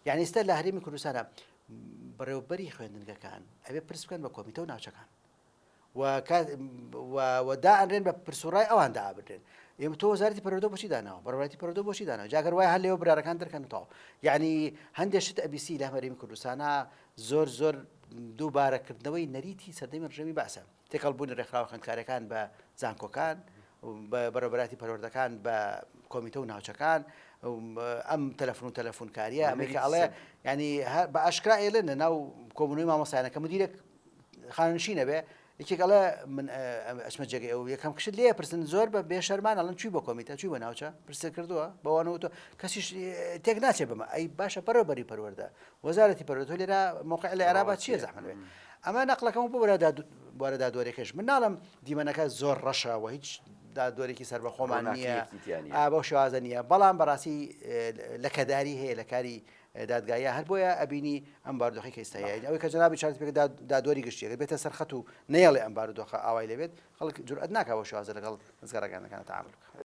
یعنی ئێستا لە هەرێمی کوردستانە بەڕێوبەری خوێندنگەکان ئەبێ پرس بکەن بە کۆمیتە و ناوچەکان و و دائەنرێن بە پرس و ڕای ئەوان دابدرێن. ئێمە تۆ وەزارەتی پەروەردە بۆچی داناوە؟ بەڕێوەبەرایەتی پەروەردە بۆچی داناوە؟ جا گەر وایە هەر لێوە برارەکان دەرکەن و تەواو. یعنی هەندێک شت ئەبیسی لە هەرێمی کوردستانا زۆر زۆر دووبارەکردنەوەی نەریتی سەردەمی ڕژێمی بەعسە. تێکەڵ بوونی ڕێکخراوە خوێندکاریەکان بە زانکۆکان، بە بەڕێوەبەرایەتی پەروەردەکان بە کۆمیتە و ناوچەکان، ئەم تەلەفون و تەلەفونکاریە ئەمەی کە ئەڵێ یعنی بە ئاشکرا ئێڵێن لە ناو کۆبوونەوەی مامۆستایانە کە مدیرێک خانەنشین ئەبێ یەکێک ئەڵێ من ئەچمە جێگەی ئەو یەکەم کشت لێ پرسن زۆر بە بێشەرمان ئەڵن چوی بۆ کۆمیتە چوی بۆ ناوچە پرسێ کردووە بەوانەوە تۆ کەسیش تێک ناچێ بمە ئەی باشە بەڕێوەبەری پەروەردە وەزارەتی پەروەردە تۆ لێرە موقع لە عێراقا چییە زەحمەت بێ ئەمە نەقلەکەم بۆ بەرە بوارە دادوەرەکەش من ناڵم دیمەنەکە زۆر ڕەشە و هیچ دادوەرێکی سەربەخۆمان نییە بەو شێوازە نییە بەڵام بەڕاستی لەکەداری هەیە لە کاری دادگاییە هەر بۆیە ئەبینی ئەم بارودۆخەی کە ئیستا هەیە ئەوەی کە جەنابی چارەسەر پێکە دادوەری گشتی ئەگەر بێتە سەر خەت و نەیەڵێ ئەم بارودۆخە ئاوای لێ بێت خەڵک جورئەت ناکا بەو شێوازە لەگەڵ دەزگا ڕاگەیاندنەکانە تەعامول بکا.